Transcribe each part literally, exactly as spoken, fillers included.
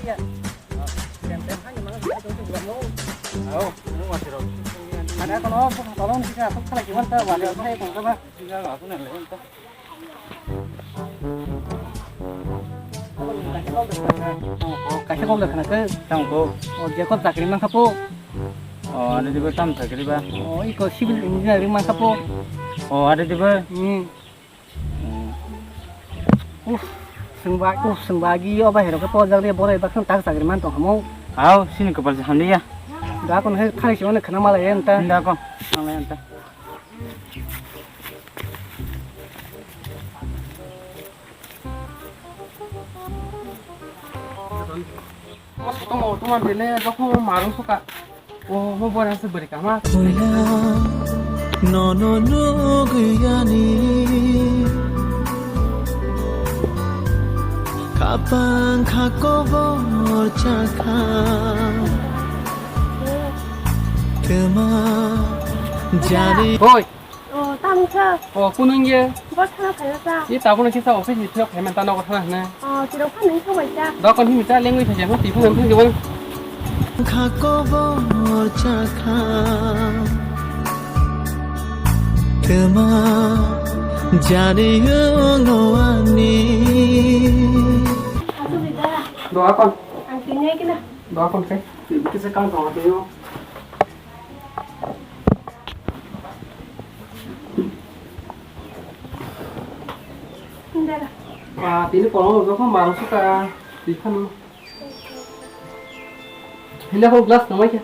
Au, nung mati rok. Ada kono tolong kita sok khala kiban ta wali khai kong kaba. Sila aku nang lain ta. Kaisa kok lekha na khe? Tamo kok. O Jacob chakri man kha po. O, ada di tam chakri ba. O, iko civil engineering man kha po. O, ada di ba. Hmm. Uf, sengba, uf, sengba agi yo ba hero ke pojak de bore ba khang tak chakri man tong hamo. Au, sini kopal se hamli ya. Da kon he thari se one khana mala yen ta. Da kon, mala yen ta. Tomo, tomo, bele, joko marung suka. O, mo bora se beri kama. Nono nuguyani kapang khakobor chakha. Tuma jani. Hoi. O, tamo kha? O, kunung ye? Bo thana phaiya sa? Ye tabuk no kisa office ni thok phaiman ta nogo thana hwnwi. O, tirok phan nung thok bai sa? Dokon himi ta lengwi thajak no twi phano thang jebang. Kha kobor chakha. Tuma jani wngo ani. Asubida. Dokon. Ang tini kina. Dokon kai. Kisa kam tong ato yo. Dara. Ah, tini kolom rok kho marok suka, twi phano. Hinda kho glass namai khe.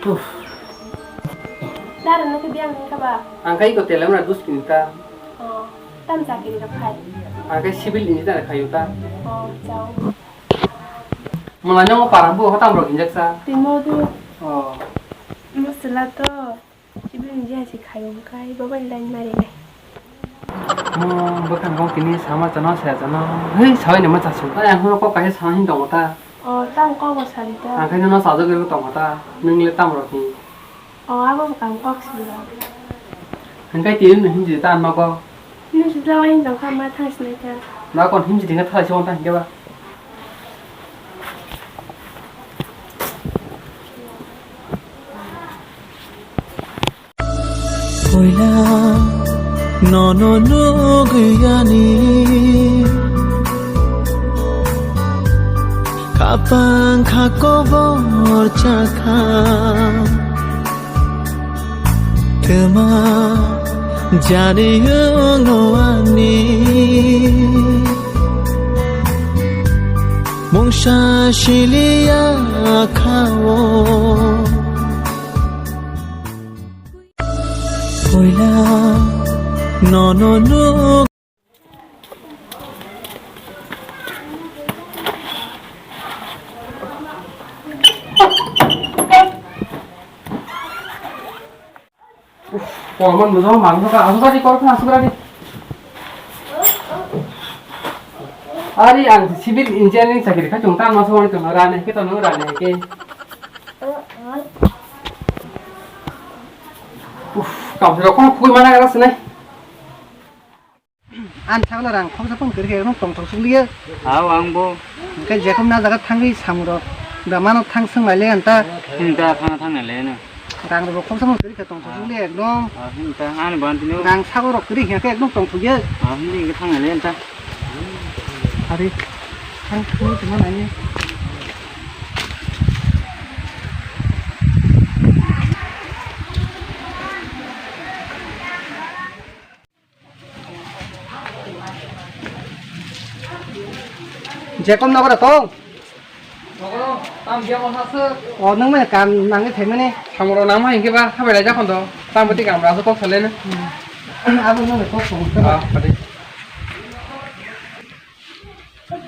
Uff. Dara no khe biang ni kha ba? Ang kai ko telam na dus kini ta. Oh, tam sa kini ka phai. Ang kai civil engineer khayu ta. Oh, chao. Mwnai nw para bo hotam rok hinjak sa. Twi modu. Oh. Masala to. Chibini jia si khayo kai baba ni line mari nai. Mo bwkhang kong tini sama chano saya chano. Hei, sawai ni ma chasu. Ai ang kok kaisa sana hin tongo ta. Oh, tang kok bo sari ta. Ang khaino no sajagwi tongo ta. Nwng le tam rok hin. O, abo bwkang kok sibila. Hingkai twi wngno himjidi ta nogo. Himjidi lawa hinjong kha ma thang sinai kha. Nogo himjidi khe thalai se wng ta hingke ba. Puila nono nuguyani kapang kha kobor chakha. Tuma jani wngo ani mungsa siliya khao. Puila nono nuk. Uff, kolomon bujo, mango ka, asuk tadi, kor kena asuk tadi. Ari, ang civil engineering chakri kha, chwng tang ma songoni tong, rani ke tong, rani ke. Uff, kau siro kon kui mana kara sini. Ang sakno rang khoksa phone kwrwi khe, rang tongthok sukliya. Hao, ang bo. Hwnkhe jekhum na jaga thangwi samung rok da mano thang swng lai le anta. Him ta thang thang le no. Rang rok khoksa phone kwrwi khe tongthok sukliya ekdom. Ah, him ta ang ban tino. Rang sago rok kwrwi khe ekdom tongthok ya. Ah, him ni thang le anta. Ari. Thang thang tuma nai. Jekom nogo da tong? Nogo, tam biya mo hasa. O, nang mane kam nangni thai mane? Samoro nang ma hingke ba, habai lai jakon do. Tam boti kam rasu kok sale na. Abo nang kok song. Ah, pati.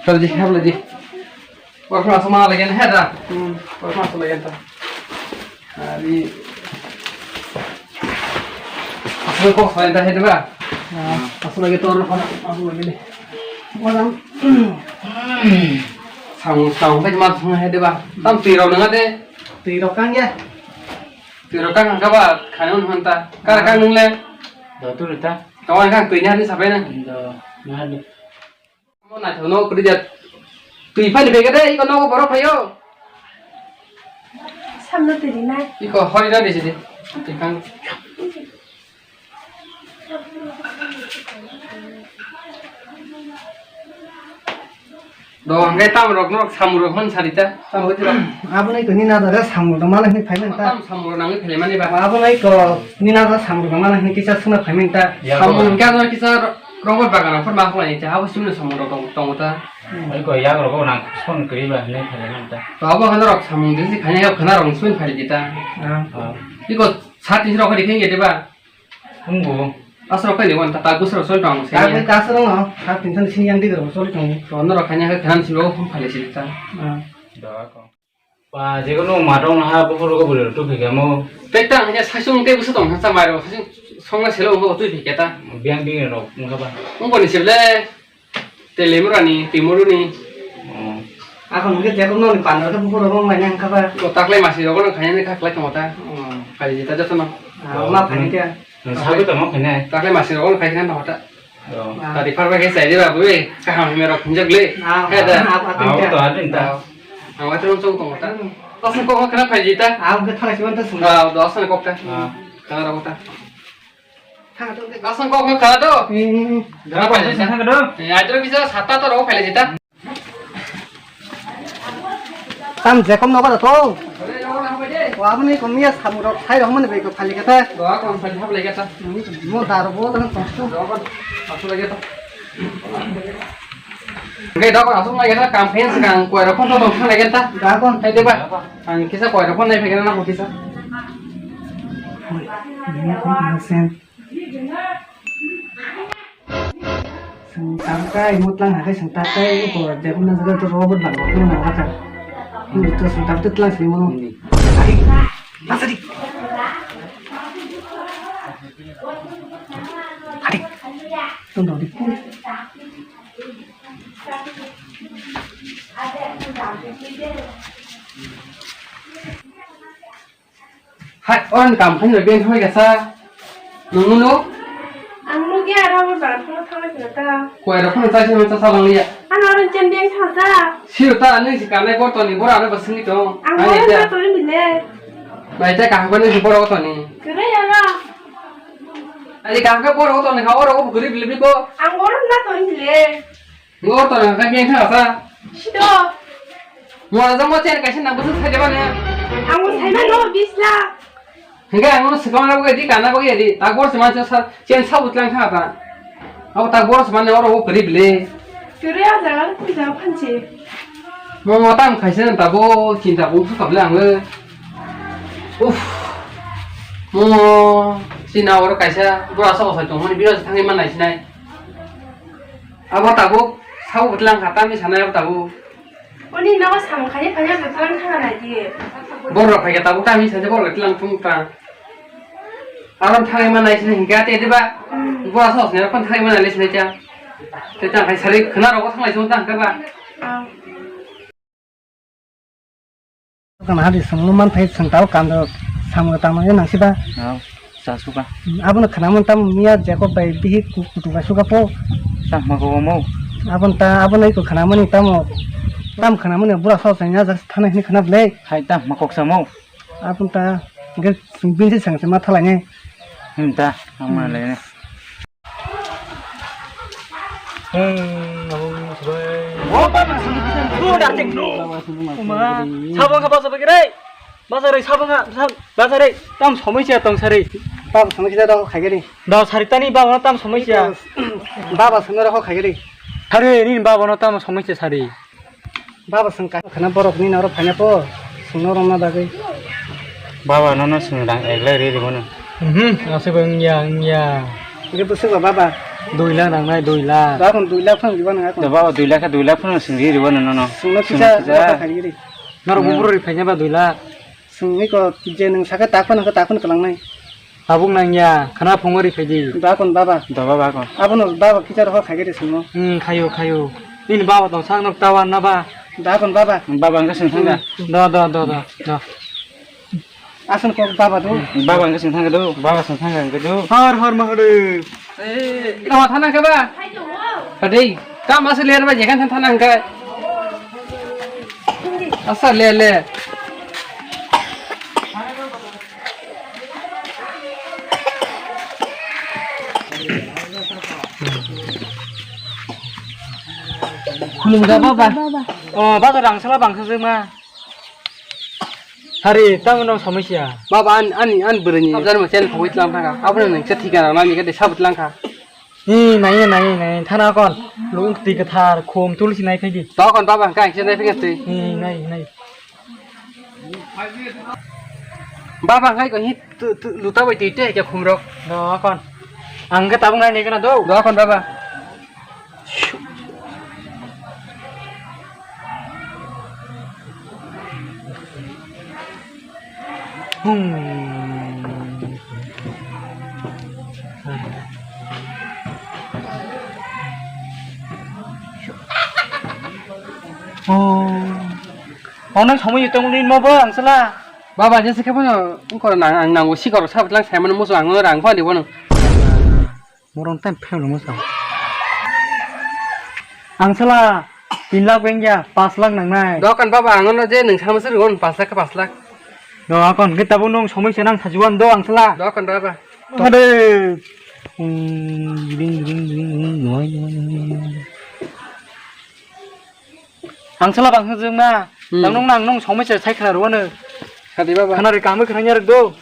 Chalo ji, chalo ji. Pora pora asoma lagi na heda. Hmm. Pora pora asoma lagi ta. Ari. Asoma kok sale ta heda ba. Ah. Asoma lagi tor asoma lagi ni. Orang. Sang sang ta ma sang heda ba. Tam tiro nang de. Tiro kang ya. Tiro kang kang ka ba khani un hanta. Kar kang nung le. Do tu ta. Kawan kang tui ni hani sabai na. Do. Na hadi. Mo naithok no kwrwi jak. Twi phani bege de, iko nogo borok phaio. Samno twi rinai. Iko hori na desi de. Tikang. Do, hwnkhe tam rok no samung rok hwn sari ta. Tam hoi tira. Abo nai toni na da samung rok mana hini phai man ta. Tam samung rok nangwi phai mani ba. Abo nai ko ni na da samung rok mana hini kisa suna phai man ta. Ya, samung ba. Hwnkhe ano kisa robot bagan rok phor ma khlai ta. Abo simno samung rok tong, tong ta. Oi ko yak rok nang son kri ba hini phai man ta. To abo hana rok samung desi khani ya khana rok sun phai ta. Ah. Ah. Iko sat tin rok khani khenge de ba. Wngbo. Aswk khaini wan ta, ta bwswk choli tong se. Ta bwi kasaro no, ta pinsan sini yang digir choli tong. To norok khaini khe khan silo phone phale sili ta. Ah. Da ko. Pa, je kono matong na ha, buphuru ko bwrwi tu phikamo. Tek ta hanya sasung te bwswk tong sa mairo, sasung songna selo ko tu phiketa. Biang ding no, ngkha ba. Wngbo ni sible. Telemurani, Timuruni. Oh. Ako nungke jeko noni panor ke bukur rong lainai angkha ba. O taklai masi rogo nang khainani kha khlai tongota. Oh. Kali jita joto no. Ah, ma phani kya? Sabi tongmo khainai. Taklai masi rogo nang khainani tongota. Oh. Ah. Tadi phar ba ke sai de ba bui. Kaham hime rok hinjak le. Ah, he da. Ah, ah, ah, ah, to adin ta. Ang wa tong tong tongota. Asung ko khana phai jita. Ah, ke thara siwan ta sung. Ah, do asung ko ta. Ah. Khana rogota. Asong kok kha do. Hmm. Dara paisa sa kha do. Eh, adro bisa sata to ro phaile jita. Tam je kom nogo to. Wa aboni kom ya samu rok sai rok mani bai ko phali kata. Do kon phali phali kata. Mo daro bo tan to. Do kon phali kata. Hwnkhe da aswk nai khe ta kam khe swkang koi rok phano tong thang nai khe ta. Da kon. Hai de ba. Ang kisa koi rok phano nai phai khe na kisa. Sen. Seng tak kai mutlang hai seng tak kai ko de na jaga to robot bang ko na ka. Ni to seng tak tlang sini mo. Ni. Adi. Asadi. Adi. Tong dong di. Hai, on kam khaina beng thangwi kasa. Nungno? Ang nugya aro bo bar phano thangwi khna ta. Koi rok phano chai sima cha salang liya. Ano aro chen beng thang ta. Siro ta nung si kanai bor toni bor ano basing to. Ang bor na to ni le. Bai ta kaham ko nung si bor toni. Kure ya la. Ani kaham ko bor toni ha oro ko guri bili ko. Ang bor na to ni le. Ngo to na ka beng tha sa. Sido. Mo na mo chen kaisa na busu thai ba ne. Ang mo thai na no bis la. Hingga ang no sekam na bo di kana bo di. Ta gor seman sa chen sa utlang tha ta. Abo ta gor seman ne oro o kri bile. Kre a jaga ku ja phanche. Mo mo tam khaisa ta bo chinta bo su kabla ang. Uff. Mo sina oro kaisa bura sa sa tong mani bira thangni man nai sinai. Abo tabuk, sabo bwtlang kha, tamni sanai abo tabuk. Oni nogo samung khaini phaiya bwtlang thangna nai di. Borok phai kha tabuk, tamni sanai borok bwtlang thung ta. Aro thangwi ma nai sini hinkhe ate diba? Hmm. Bora sos ne kon thangwi ma nai sini cha. Te tang khai sari khna rogo thanglai sung tang khe ba. Ah. Kana hari songno man phai song tao kam do samung tang nang si ba. Oh, sa suka. Abono khana man tam miya Jacob bai bihi ku-, kutu bai suka po. Ta ma ko mo. Abon ta abono iko khana mani tamo. Tam khana mani bura so sanya jak thana hini khana blai. Hai ta ma kok samo. Abon ta ge sung bin si sang se ma thalai ne. Hmm ta, ang ma le ne. Hmm, abang sebai. Oh, baba, sini kita. Uma, sabang ka basa bagire. Basa re, sabang ka, basa re. Tam somoi sia tong sari. Tam somoi sia tong khaigari. Da sari tani baba tam somoi sia. Baba sini rokho khaigari. Sari, ni baba no tam somoi sia sari. Baba sung ka khana borok ni noro phanya po sungno romna bagwi. Baba nono sung rang eklai ri rimono. Mhm, aswk wngya wngya. Ge bwswk ba baba. Dui lakh nangnai dui lakh. Ba kon dui lakh phang riba nang akon. Da baba dui lakh dui lakh phano sung ri ribo nono. Sungno kisa kisa. Noro buburu ri phanya ba dui lakh. Sungwi ko je nung saka takon nang takon kalangnai. Tabuk nangya, khana phungo ri phaidi. Bakon baba. Da baba bakon. Abono baba kichar ho khaigede simo. Hmm, khayo, khayo. Nini baba tong sak nok tawan na ba? Bakon baba. Baba angka sing thangda. Do, do, do, do, do. Asan kok baba do. Baba angka sing thangda do. Baba sing thangda angka do. Har har mahadev. Eh, ikaw thana ka ba? Padei. Kam asli har ba jekan thana angka. Asa le le. Khulumda baba. Baba. O, baba rang sala bangsa jema. Hari, tamo no somosya. Baba, an, ani, an bwrwini. Abjani mo chen khogwi tlang thangkha. Aboni nang se thikana nani gede sabut langkha. Ni, nai, nai, nai, thana kon. Lung twi kwthar, khum tulsi nai phaidi. To kon baba, hwnkha ang se nai phikha twi. Ni, nai, nai. Baba, hwnkha ko hi tu, tu, luta bai twi te ke khumrok. Do kon. Ang ke tabuk nai ne kana do. Do kon baba. Hmm. Oh. Ono somoi tongni mo bo ang sala. Baba, jese khe bono ungkor nang, ang nango sikoro sabit lang saimano musu ang rang phani bono. Morong time phai rwma chang. Ang sala tin lakh bengya, paanch lakh nangnai. Dokan baba, ang no je nwng sama se rwon paanch lakh khe paanch lakh. Do akon hwnkhe tabuk nwng somoi se nang sajuan do ang sala. Dokan baba. Ade. Hmm, ding, ding, ding, ding, ding, ding, ding, ding. Ang sala bang hwnjwk na. Hmm. Nang nung nang nung somoi se sai khna rwano. Sadi baba. Khna ri kamwi khna nyarwk do.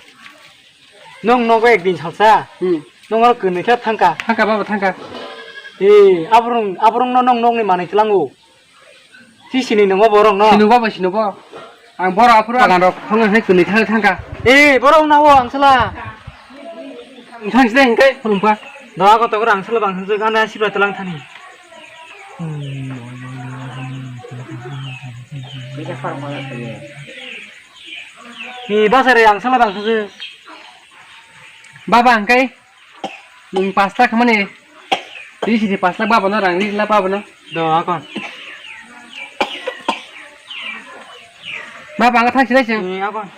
Nung nogo ekdin salsa. Hmm. Nung oro kwnwi khe thangka. Thangka baba, thangka. Eh, aborong, aborong no nung nogni manwi tlango. Si sini nungbo borok no. Sini baba, sini bo. Ang borok aphuru bagan rok thangna hai kwnwi thang thangka. Eh, borok na o ang sala. Thang sini hingkai khulumpa. Doa ko tokor ang sala bang hwnjwk ana sibra tlang thani. Ni bazar e ang sala bang sujui. Baba hingkai nwng paanch lakh mani. Twi sini paanch lakh baba no rang ri la baba no. Do akon. Baba ang thang sinai se. Ni akon.